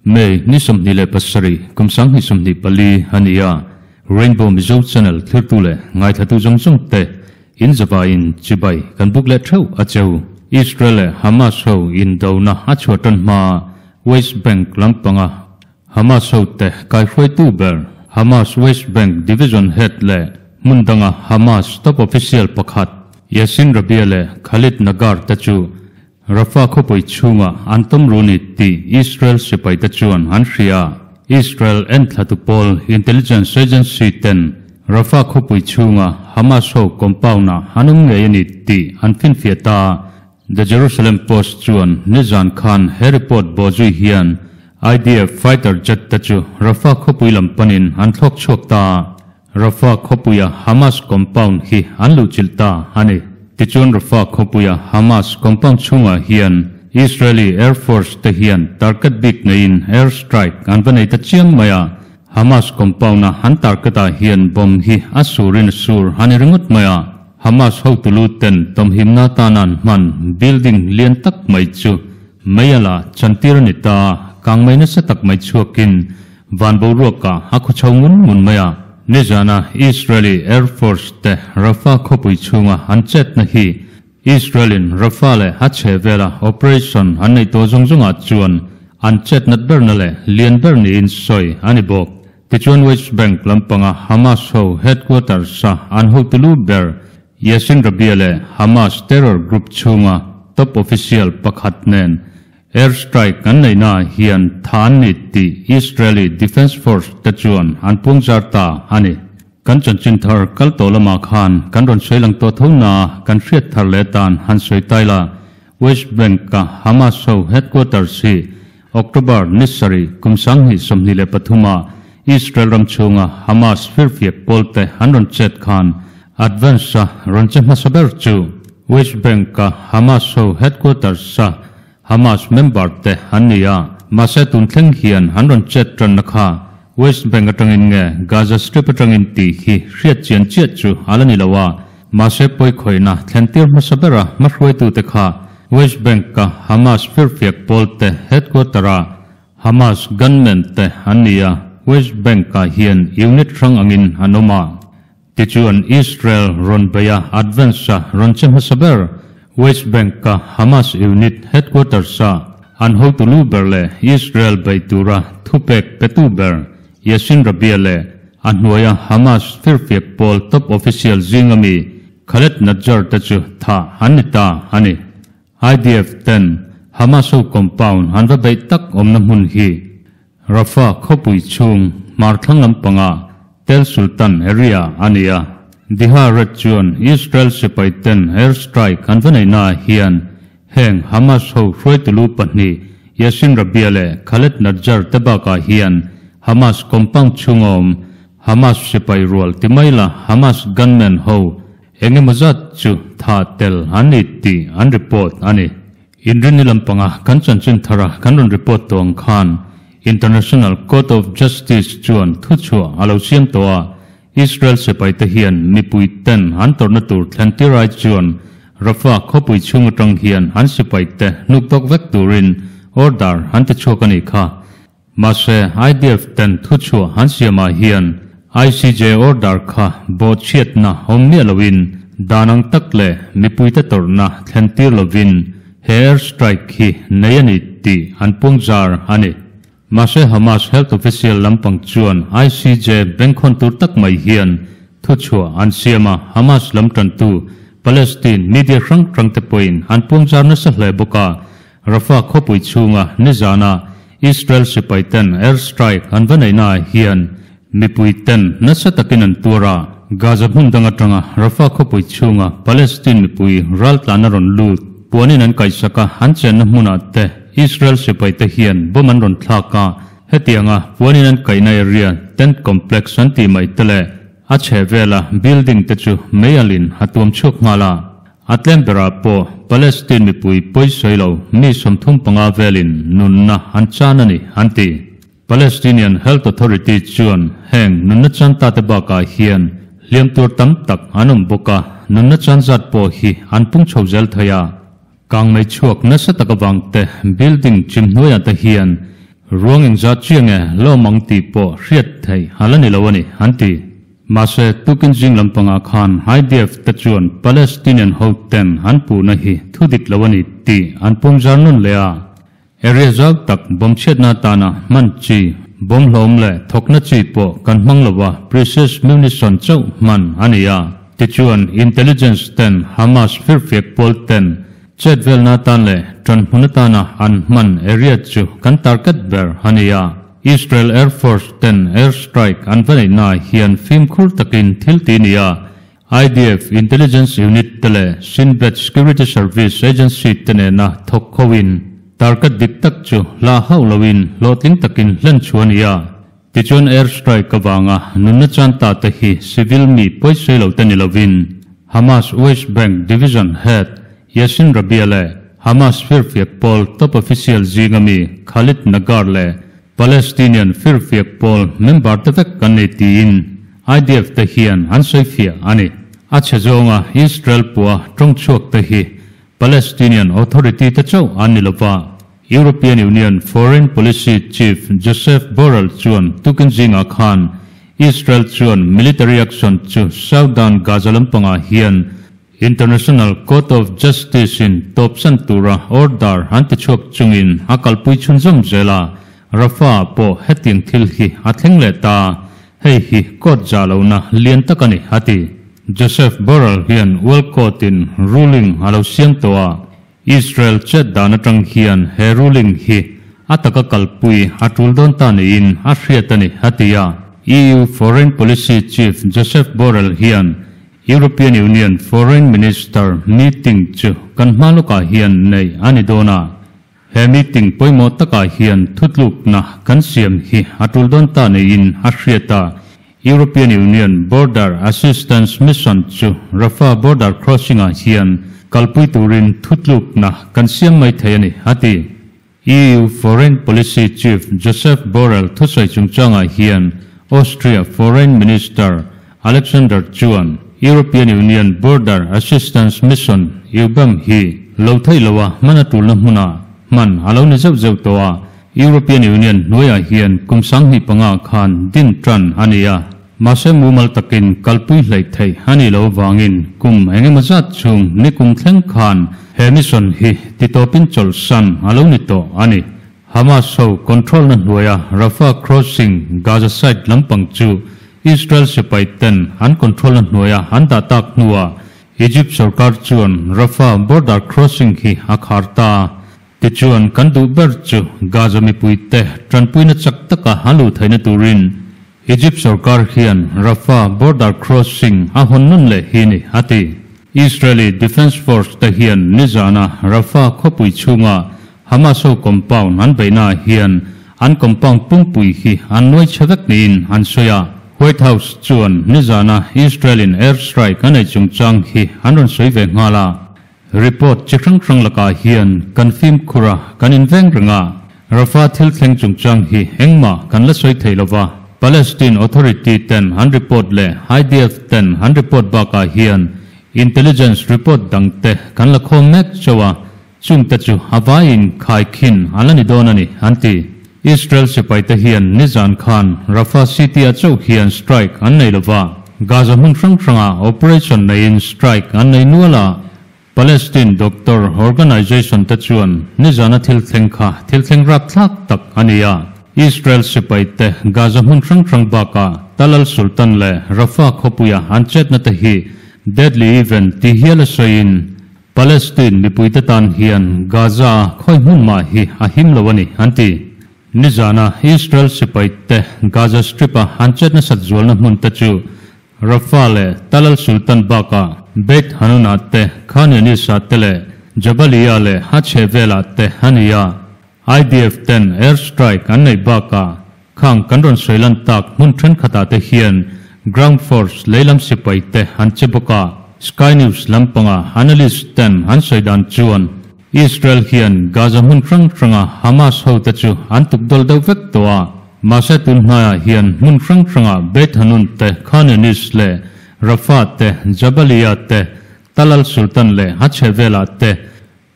May ni 27 kum 2024 a ni a, Rainbow Mizo Channel thirtu leh ngaithlatu zawng zawng te in zavain chibai kan buk leh theuh a cheu. Israel leh Hamas ho indona a chhuah tan hma West Bank lampanga Hamas ho te kaihruaitu ber Hamas West Bank Division Head leh hmun danga Hamas top official pakhat Yassin Rabia leh Khalid Nagar te chu Rafah khawpui chhunga an tawm ru ni tih Israel sipai te chuan an hria. Israel enthlatu pawl intelligence agency ten Rafah khawpui chhunga Hamas ho compound ah an awm ngei a ni tih an finfiah ta. The Jerusalem Post chuan nizan khan he report bawhzui hian IDF fighter jet te chu Rafah khawpui lam panin an thlawk chhuak ta. Rafah khawpuia Hamas compound hi an luhchilh ta a ni. Tichuan Rafah khawpuia Hamas compound chhungah hian Israeli Air Force te hian target bik neiin air strike an va nei ta chiam mai a. Hamas compound-a an target-ah hian bomb hi a surin a sur a ni ringawt mai a. Hamas hotu lu ten tawmhimna atana an hman building lian tak mai chu meiala chantir a ni ta a, kangmei nasa tak mai chhuakin Van boruakah a khaw chho ngun ngun mai a, nizana Israeli Air Force te Rafah khawpui chhunga an chetna hi Israel-in Rafah leh a chhe vela operation an neih tawh zawng zawngah chuan an chet nat berna leh lian ber niin sawi a ni bawk. Tichuan West Bank lampanga Hamas ho headquarters-a an hotu lu ber Yassin Rabia leh Hamas terror group chhunga top official pakhat nen Air strike an neihna ah hian tha an ni tih Israeli Defence Force te chuan an puang zar ta a ni. Kan chanchin thar kal tawh lamah khan kan rawn sawi lang tawh tho na kan hriat thar leh tan han sawi tai la, West Bank-a Hamas ho headquarters hi October ni sarih kum 2023 ah Israel ram chhunga Hamas firfiak pawlte an rawn chet khan advance-a rawn che hmasa ber chu West Bank-a Hamas ho headquarters-a Hamas member te an ni a, mahse tun thleng hian an rawn chet tanna kha West Bank atangin nge Gaza Strip atangin tih hi hriat chian chiah chu a la ni lo a, mahse pawikhawihna thlen tir hmasa bera hmahruaitute kha West Bank-a Hamas firfiak pawlte headquarter-a Hamas gunmen te an ni a, West Bank-ah hian unit hrang angin an awm a. Tichuan Israel rawn bei a advance-a rawn che hmasa ber West Bank-a Hamas unit headquarters-a an hotu lu ber leh Israel bei tura thupek petu ber Yassin Rabia leh a hnuaia Hamas firfiak pawl top official zinga mi Khaled Najjar te chu thah an ni ta a ni. IDF ten Hamas ho compound an va beih tak awmna hmun hi Rafah khawpui chhung hmar thlang lampanga Tel Sultan area a ni a. Diha Red chuan Israel sipai ten air strike an va neihnaah hian heng Hamas ho hruaitulu pahnih Yassin Rabia leh Khaled Najjar te bakah hian Hamas compound chhunga awm Hamas sipai rual ti mai la Hamas gunmen ho eng emaw zat chu thah tel an ni tih an report a ni. Inrinni lampanga kan chanchin thara kan rawn report tawh ang khan International Court of Justice chuan thuchhuah a lo siam tawh a, Israel sipaite hian mipui ten an tawrhna tur thlen tir ai chuan Rafah khawpui chhung atang hian an sipaite hnuk tawk vek turin order an ti chhuak a nih kha. Mahse, IDF ten thuchhuah an siamah hian ICJ order kha bawhchhiatna awm miah loin dan ang tak leh mipuite tawrhna thlen tir lovin he air strike hi nei a ni tih an puang zar a ni. Mahse, Hamas health official lampang chuan ICJ bengkhawn tur tak mai hian thuchhuah an siam a, Hamas lam tantu Palestine media hrang hrangte pawhin an puang zar nasa hle bawk a, Rafah khawpui chhunga nizana Israel sipai ten air strike an va neihnaah hian mipui ten nasa takin an tuar a, Gaza hmun dang atanga Rafah khawpui chhunga Palestine mipui raltlan a rawn lut puanin an kaihsak a, an chenna hmunah te Israel sipai te hian bomb an rawn thlak a, hetianga puanin an kaihna area tent complex an tih mai te leh a chhehvela building te chu meialin a tuam chhuak nghal a. A tlem berah pawh Palestine mipui pawi sawi lo mi 35 velin nunna an chan a ni, an ti. Palestinian Health Authority chuan heng nunna chan tate bakah hian hliam tur tam tak an awm bawk a, nunna chan zat pawh hi an pung chho zel thei a. Kangmei chhuak nasa tak avangte building chim hnuaiah te hian. Ruang engzat chiah nge lawm ang tih pawh hriat theih a la ni lo a ni, an ti. Mahse, tukin zing lampangah khan IDF te chuan Palestinian hoten an puhna hi thu dik lo a ni tih an pumzar nun leh a. Area zau tak bawmchhiatna atana hman chi, bawmhlawm leh thawkna chi pawh kan hmang lo a, precious munition chauh hman a ni a. Tichuan, intelligence ten Hamas firfiak pawl ten Chet velna atan leh ṭanhmun atana an hman area chu kan target ber a ni a. Israel Air Force ten air strike an va neihnaah hian fimkhur takin thil ti ni a. IDF Intelligence Unit te leh Shin Bet Security Service Agency te nena thawk khoin target dik tak chu hla hauh loin hlawhtling takin hlen chhuah a ni a. Tichuan air strike avanga nunna chan ta te hi civil mi pawisawi lo te ni lovin Hamas West Bank Division Head Yassin Rabia leh Hamas firfiak pawl top official zinga mi Khalid Naggar leh Palestinian firfiak pawl member te vek an nei tiin IDF te hian an sawifiah a ni. A chhe zawnga Israel pua tawngchhuak te hi Palestinian Authority te chauh an ni lova, European Union Foreign Policy Chief Josep Borrell chuan tukin zingah khan Israel chuan military action chu Southern Gaza lampangah hian International Court of Justice in tawpsan tura order an ti chhuak chungin a kalpui chhunzawm zel a, Rafah pawh hetiang thil hi a thleng leh ta, hei hi court zah lohna lian tak a ni, a ti. Joseph Borrell hian World Court in ruling a lo siam tawh a, Israel chet dan atang hian he ruling hi a taka kalpui a tul dawn ta niin a hriat a ni, a ti a. EU Foreign Policy Chief Joseph Borrell hian European Union Foreign Minister meeting chu kan hma lawkah hian neih a ni dawn a. He meeting pawimawh takah hian thutlukna kan siam hi a tul dawn ta niin a hriat a. European Union Border Assistance Mission chu Rafah border crossing-ah hian kalpui turin thutlukna kan siam mai thei a ni, a ti. EU Foreign Policy Chief Josep Borrell thusawi chungchangah hian Austria Foreign Minister Alexander chuan European Union Border Assistance Mission, EUBAM, hi lo theih loha hman a tulna hmunah hman a lo ni zeuh zeuh tawh a, European Union hnuaiah hian kum 2005 khan din tan a ni a, mahse mumal takin kalpui hleih theih a nih loh avangin kum eng emaw zat chhung nikum thleng khan he mission hi titawpin chawlhsan a lo ni tawh a ni. Hamas ho control-na hnuaia Rafah crossing Gaza side lampang chu Israel sipai ten an control-na hnuaia an dah tak hnuah Egypt sorkar chuan Rafah border crossing hi a khar ta. Tichuan kan duh ber chu Gaza mipuite tanpuina chak taka a luh theihna turin Egypt sorkar hian Rafah border crossing a hawn nun leh hi ni, a ti. Israeli Defence Force te hian nizana Rafah khawpui chhunga Hamas ho compound an beihnaah hian an compound pumpui hi an nuai chhe vek niin an sawi a. White House chuan nizana Israel-in air strike a neih chungchang hi an rawn sawi ve nghal a. Report chi hrang hrang lakah hian kan fimkhur a, kan inveng reng a. Rafah thil thleng chungchang hi engmah kan la sawi thei lo va. Palestine Authority ten an report leh IDF ten an report bakah hian intelligence report dang te kan la khawm mek chauh a, chungte chu a vaiin khaikhin a la ni dawn a ni, an ti. Israel sipaite hian nizan khan Rafah city-ah chauh hian strike an nei lo va, Gaza hmun hrang hrangah operation neiin strike an nei nual a. Palestine Doctor Organization te chuan nizana thil thleng kha thil thleng rapthlak tak a ni a. Israel sipaite Gaza hmun hrang hrang bakah Tal al-Sultan leh Rafah khawpuia an chetna te hi deadly event ti hial a sawiin Palestine mipuite tan hian Gaza-a khawi hmun mah hi a him lo a ni, an ti. Nizana Israel sipaite Gaza Strip-a an chet nasat zualna hmunte chu Rafah leh Tal al-Sultan bakah Beit Hanoun-ah te, Khan Younis-ah te leh Jabalia leh a chhehvelah te a ni a. IDF ten air strike an neih bakah khang kan rawn sawi lan tak hmun thenkhatah te hian ground force leilam sipai te an che bawk a. Sky News lampanga analyst ten an sawi dan chuan Israel hian Gaza hmun hrang hranga Hamas ho te chu an tukdawl deuh vek tawh a, mahse tun hnaiah hian hmun hrang hranga Beit Hanoun te, Khan Younis leh Rafah te, Jabalia te, Tal al-Sultan leh a chhehvelah te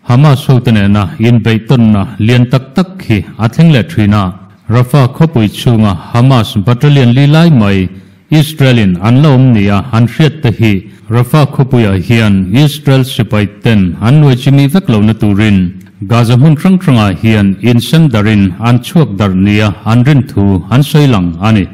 Hamas hote nena inbeihtawnna lian tak tak hi a thleng leh thin a. Rafah khawpui chhunga Hamas battalion li lai mai Israel-in an la awm nia an hriat te hi Rafah khawpuiah hian Israel sipai ten an nuai chimi vek lohna turin Gaza hmun hrang hrangah hian insem darhin an chhuak darh nia an rin thu an sawi lang a ni.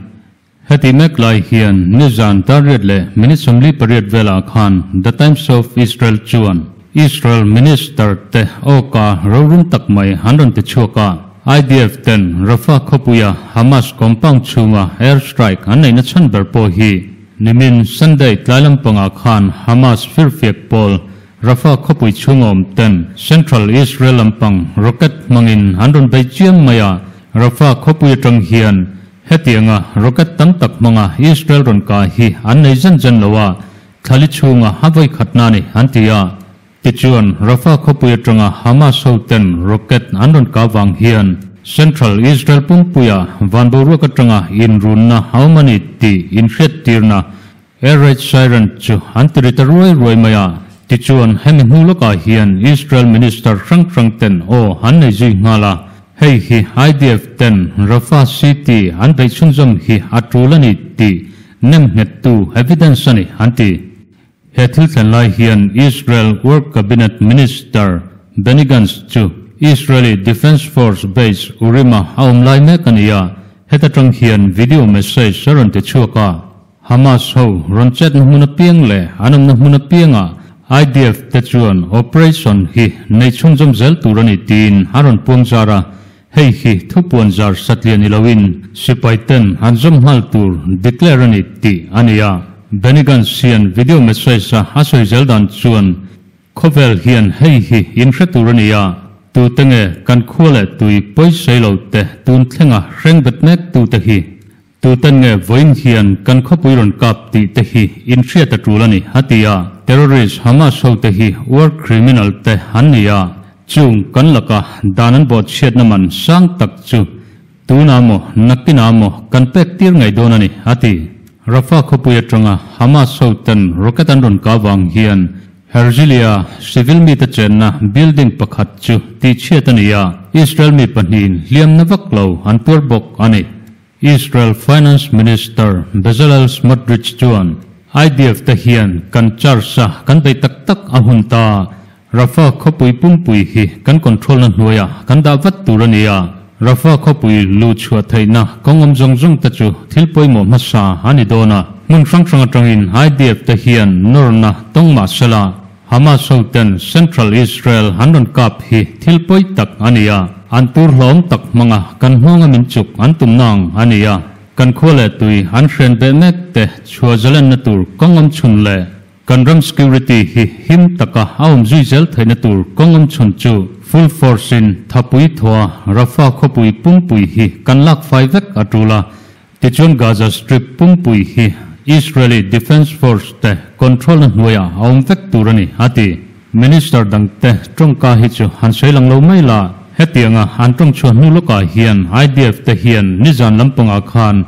Heti mek lai hian nizan tariat leh minute 48 velah khan The Times of Israel chuan Israel Minister te awka rorum tak mai an rawn ti chhuak a, IDF ten Rafah khawpuia Hamas compound chhunga air strike an neihna chhan ber pawh hi nimin Sunday tlai lampangah khan Hamas firfiak pawl Rafah khawpui chhunga awm ten Central Israel lampang rocket hmangin an rawn bei chiam mai a, Rafah khawpui atang hian Hetianga rocket tam tak hmanga Israel rawn kai hi an nei zen zen lo a, thlali chhunga a vawi khatna a ni, an ti a. Tichuan, Rafah khawpui atanga Hamas hoten rocket an rawn kah vang hian Central Israel pumpuia van boruak atanga inrunna a awm a ni tih inhriattirna Air raid siren chu an ti ri ta ruai ruai mai a, tichuan hemi hnu lawkah hian Israel minister hrang hrang ten aw an nei zui nghal a, hei hi IDF ten Rafah city an beih chhunzawm hi a tul a ni tih nem nghettu evidence a ni an ti. He thil thlen lai hian Israel War Cabinet Minister Benny Gantz chu Israeli Defence Force base Urim-a a awm lai mek a ni a, heta tang hian video message a rawn ti chhuak a. Hamas ho rawn chetna hmun apiang leh an awmna hmun apiangah IDF te chuan operation hi nei chhunzawm zel tur a ni tiin a rawn puang zar a, hei hi thupuan zar satliah ni loin sipai ten an zawm nghal tur declare a ni tih a ni a. Benny Gantz hian video message a a sawi zel dan chuan khawvel hian hei hi inhre tur a ni a, tute nge kan khua leh tui pawisei lo te tun thlenga hreng bet mek tute hi Tuten nge vawiin hian kan khawpui rawn kap tih te hi inhriat a tul a ni, a ti a. Terrorist Hamas ho te hi war criminal te an ni a, chung kan laka dan an bawhchhiatna man sang tak chu tunah maw nakinah maw kan pek tir ngei dawn a ni, a ti. Rafah khawpui atanga Hamas ho ten rocket an rawn kah vang hian Herzliya civil mite chenna building pakhat chu tihchhiat a ni a, Israel mi pahnihin hliamna vak lo an tuar bawk a ni. Israel Finance Minister Bezalel Smotrich chuan, IDF te hian kan charge a kan bei tak tak a hun ta. Rafah khawpui pumpui hi kan control na hnuaiah kan dah vat tur a ni a. Rafah khawpui lu chhuah theihna kawng awm zawng zawng te chu thil pawimawh hmasa a ni dawn a. Hmun hrang hrang atangin IDF te hian nawrna tawng mah sela, Hamas ho ten Central Israel an rawn kap hi thil pawi tak a ni a, an tur hlawm tak hmanga kan hmawnga min chuk an tum nang a ni a, kan khua leh tui an hren beh mek te chhuah zalenna tur kawng awm chhun leh kan ram security hi him taka a awm zui zel theihna tur kawng awm chhun chu full force in thapui thaw a Rafah khawpui pumpui hi kan lak fai vek a tul a, Tichuan Gaza Strip pumpui hi Israeli Defence Force te control na hnuaiah a awm vek tur a ni, a ti. Minister dangte tawngka hi chu han sawi lang lo mai la, hetianga an tawng chhuah hnu lawkah hian IDF te hian nizan lampangah khan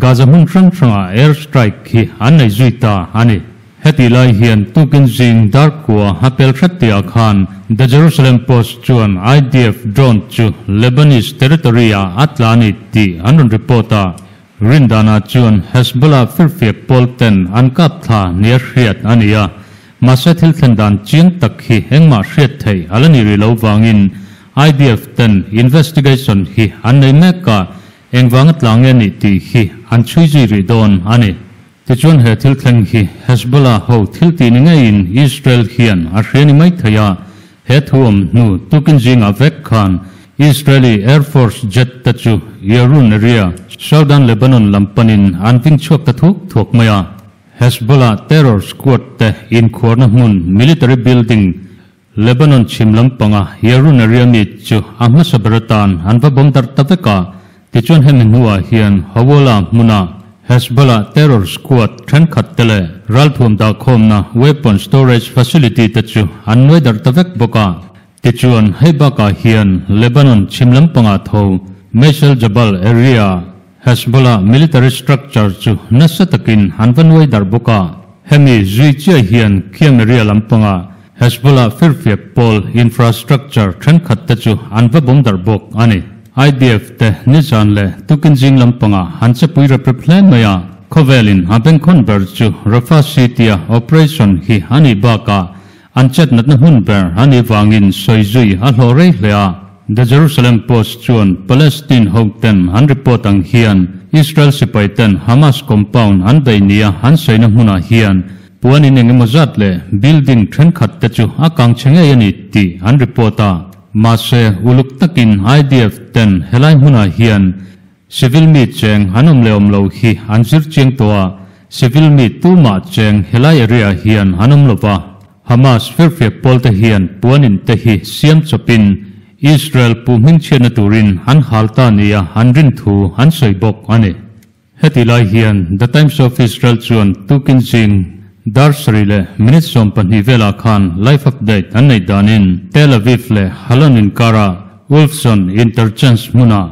Gaza hmun hrang hrangah air strike hi an nei zui ta a ni. Hetih lai hian tukin zing darkua a pel hret tihah khan The Jerusalem Post chuan IDF drone chu Lebanese territory-ah a tla a ni tih an rawn report a. Rindanah chuan Hezbollah firfiak pawl ten an kap thla nia hriat a ni a, mahse thil thlen dan chiang tak hi engmah hriat theih a la ni rih lo vangin IDF ten investigation hi an nei mek a, engvanga tla nge a nih tih hi an chhui zui rih dawn a ni. Tichuan he thil thleng hi Hezbollah ho thil tih ni ngeiin Israel hian a hria ni mai thei a, he thu awm hnu tukin zingah vek khan Israeli Air Force jet te chu Yarun area, Southern Lebanon lam panin an ving chhuak ta thuk thuak mai a. Hezbollah terror squad te inkhuarna hmun military building Lebanon chhim lampanga Yarun area mi chu a hmasa ber atan an va bawm darh ta vek a, tichuan hemi hnuah hian Hawala hmuna Hezbollah terror squad thenkhat te leh ralthuam dahkhawmna weapon storage facility te chu an nuai darh ta vek bawk a. Tichuan hei bakah hian Lebanon chhim lampangah tho Meshel Jabal area-ah Hezbollah military structure chu nasa takin an va nuai darh bawk a, hemi zui chiah hian Khiam area lampangah Hezbollah firfiak pawl infrastructure thenkhat te chu an va bawm darh bawk a ni. IDF te nizan leh tukin zing lampanga an che pui rep rep hle mai a, khawvelin a bengkhawn ber chu Rafah City-a operation hi a nih bakah an chet natna hmun ber a nih vangin sawi zui a hlawh rei hle a. The Jerusalem Post chuan Palestine hoten an report ang hian Israel sipaiten Hamas compound an beih nia an sawina hmunah hian Puan in engemaw zat leh building thenkhat te chu a kang chhe ngei a ni tih an report a. Mahse, uluk takin IDF ten helai hmunah hian civil mi cheng an awm leh awm lo hi an zir chiang tawh a, civil mi tumah cheng helai area ah hian an awm lo va. Hamas firfiak pawl te hian puan in te hi siam chawpin Israel pu hmingchhiatna turin an hal ta nia an rin thu an sawi bawk a ni. Heti lai hian The Times of Israel chuan tukin zing dar sarih leh minute 12 velah khan live update an neih danin Tel Aviv leh Halon inkara Wolfson Interchange hmunah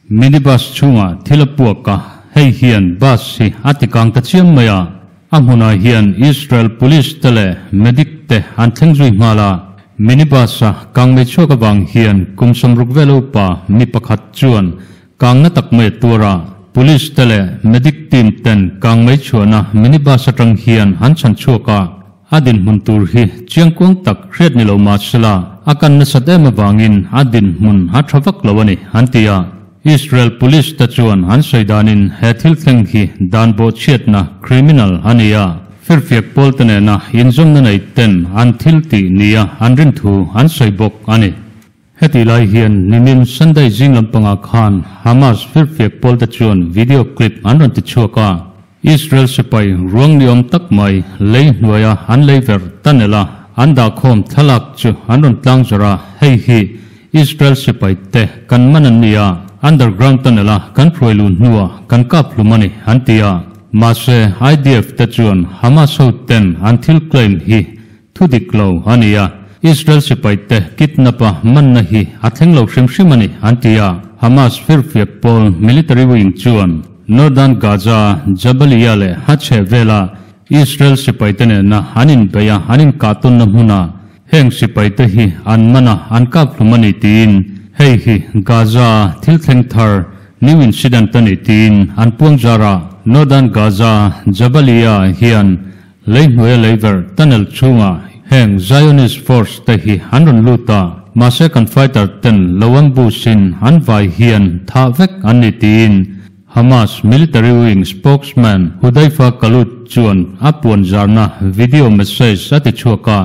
minibus chhungah thil a puak a, hei hian bus hi a tikang ta chiam mai a. A hmunah hian Israel police te leh medic te an thleng zui nghal a, minibus-a kangmei chhuak avang hian kum 60 vel upa mi pakhat chuan Kangna tak mai a tuar a, Police te leh Medic team ten kang mai chhuahna minibus atang hian an chhan chhuak a, a dinhmun tur hi chiangkuang tak hriat ni lo mahsela a kan nasat em avangin a dinhmun a tha vak lo a ni, an ti a. Israel Police te chuan an sawi danin he thil thleng hi dan bawhchhiatna, criminal, a ni a, firfiak pawl te nena inzawmna nei ten an thil tih nia an rin thu an sawi bawk a ni. Heti lai hian nimin Sunday zing lampangah khan Hamas firfiak pawlte chuan video clip an rawn ti chhuak a, Israel sipai ruang ni awm tak mai lei hnuaia an lei ver tunnel a an dahkhawm thlalak chu an rawn tlang zawrh a, hei hi Israel sipai te kan man an ni a, underground tunnel a kan hruai luh hnuah kan kap hlum a ni an ti a. Mahse IDF te chuan Hamas ho ten an thil claim hi Thu dik lo a ni a, Israel sipaite kidnap a manna hi a thleng lo hrim hrim a ni, an ti a. Hamas firfiak pawl military wing chuan Northern Gaza, Jabalia leh Hacheh vela Israel sipaite nena an inbeih a an inkahtawnna hmuna heng sipaite hi an man a, an kap hlum a ni tiin hei hi Gaza thil thleng thar, new incident, a ni tiin an puang zar a. Northern Gaza, Jabalia hian Lei hnuaia leiver tunnel chhungah heng Zionist force te hi an rawn lut a, mahse kan fighter ten lo ambush in an vai hian thah vek an ni tiin Hamas military wing spokesman Hudaifa Kalut chuan a puan zarna video message a ti chhuak a,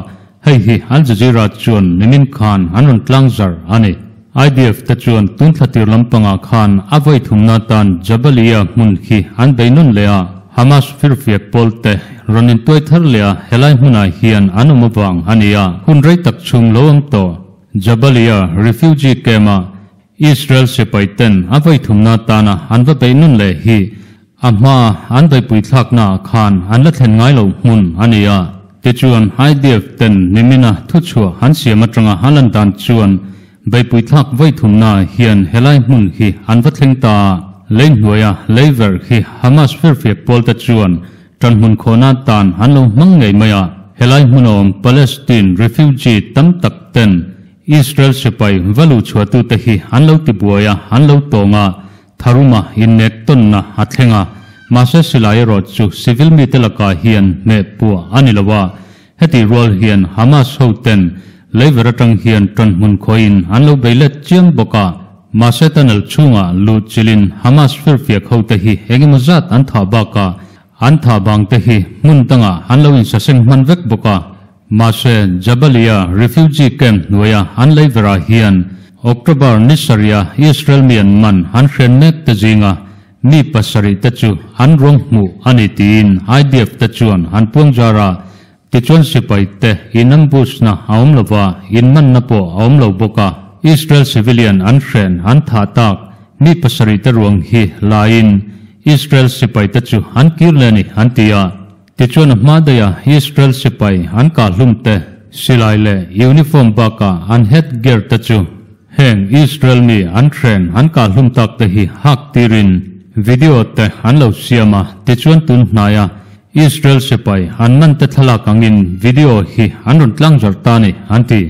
hei hi Al Jazeera chuan nimin khan an rawn tlang zar a ni. IDF te chuan tun thla tir lampangah khan a vawi thumna tan Jabalia hmun khi an bei nawn leh a, Hamas firfiak pawl te rawn intuai thar leh a helai hmunah hian an awm avang a ni a, hun rei tak chhung lo awm tawh Jabalia refugee camp-a Israel sipai ten a vawi thumna tana an va bei nawn leh hi A hma an beipui thlaknaah khan an la thlen ngai lo hmun a ni a, tichuan IDF ten nimina thuchhuah an siam atanga a lan dan chuan beipui thlak vawithumnaah hian helai hmun hi an va thleng ta a, lei hnuaia lei verh hi Hamas firfiak pawlte chuan tanhmun khawhna tan an lo hmang ngei mai a, helai hmun a awm Palestine refugee tam tak ten Israel sipai va luhchhuahtute hi an lo tibuai a, an lo tawng a. Tharuma innek tawnna a thleng a, mahse silai erawh chu civil mite lakah hian hmeh puah a ni lo a, hetih rual hian Hamas hoten leiver atang hian ṭanhmun khawiin an lo bei let chiam bawk a, mahse tunnel chhungah luh chilhin Hamas firfiak hote hi engemaw zat an thah bakah an thah bangte hi hmun dangah an lo insaseng hman vek bawk a. Mahse, Jabalia refugee camp hnuaia an lei verah hian October ni sarih-a Israel mi an man an hren mek te zinga mi pasarih te chu an ruang hmuh a ni tiin IDF te chuan an puang zar a, tichuan sipai te in ambush na a awm lova, in manna pawh a awm lo bawk a. Israel civilian an hren an thah tak mi pasarih te ruang hi laiin Israel sipai te chu an kir leh a ni an ti a. Tichuan a hma daiha Israel sipai an kah hlum te, silai leh uniform bakah an head gear te chu heng Israel mi an hren an kah hlum tak te hi hak tirin video te an lo siam a, tichuan tun hnaia Israel sipai an man te thlalak angin video hi an rawn tlang zawrh ta a ni, an ti.